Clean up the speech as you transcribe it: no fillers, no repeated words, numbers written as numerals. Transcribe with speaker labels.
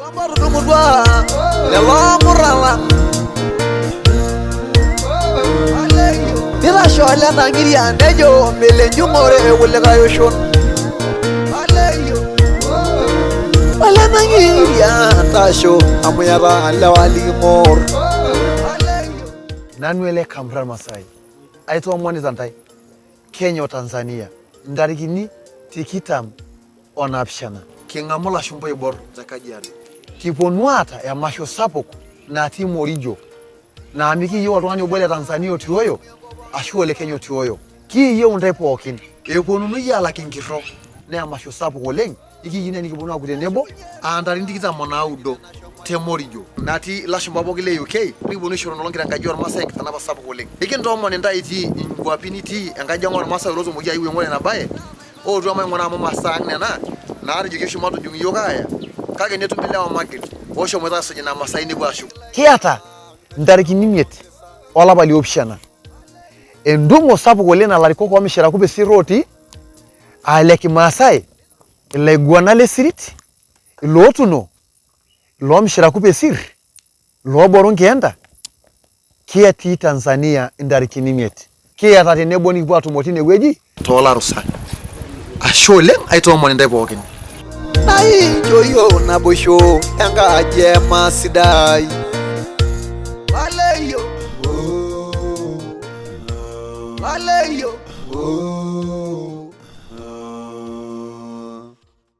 Speaker 1: Otudumutua lelo murran lang. Nitashe ole Nang'iria nejo melo enjung'ore kulikae oshon. Ole Nang'iria ntasho amu iyata lewa liking'or.
Speaker 2: Nanu ele Kamran Masai aitoomonita ntae Kenya o Tanzania ntarikini 27 king'amu ilashumba oibor te Kajiado. Kiponu aata emasho sapuk natii Morijo naa mikiyieu oltung'ani obo le Tanzania otioyo ashu ole Kenya otioyo. Kiyieu intae pookin eponunui aalak enkirro naa emasho sapuk oleng ikiyieu naa nikiponu aaku tenebo aa ntarikini 29 te Morijo natii ilashumba pookin le UK nikiponu aishoru ina olong kira enkaji oormaasai enkitanapa sapuk oleng. Nikintoomon intae itii inkuapi nitii enkaji ang oormaasai olotumoki aeu aing'ura ina bae ootu emaing'ura amu masaa ang nena naatejoki oshi matujung iyiook aaya kake netumi ilewa magil ooshomoita aasuj ina masai nepuo aashuk. Kiata ntarikini 5 olapa liopishana entumo sapuk oleng naa ilarikok oomishiraku pesir otii aa ile kimaasai, ilaiguanak le sirit, ilootuno, iloomishiraku pesir, ilooboru nkeenta, kiatii Tanzania intarikini 5. Kiata tenebo nikipuo atumo tine wueji toolarusak. Ashe oleng aitoomon intae pookin.
Speaker 1: Naincho yiok naboisho enkaji emasidai. Aleyo, oh, aleyo, oh.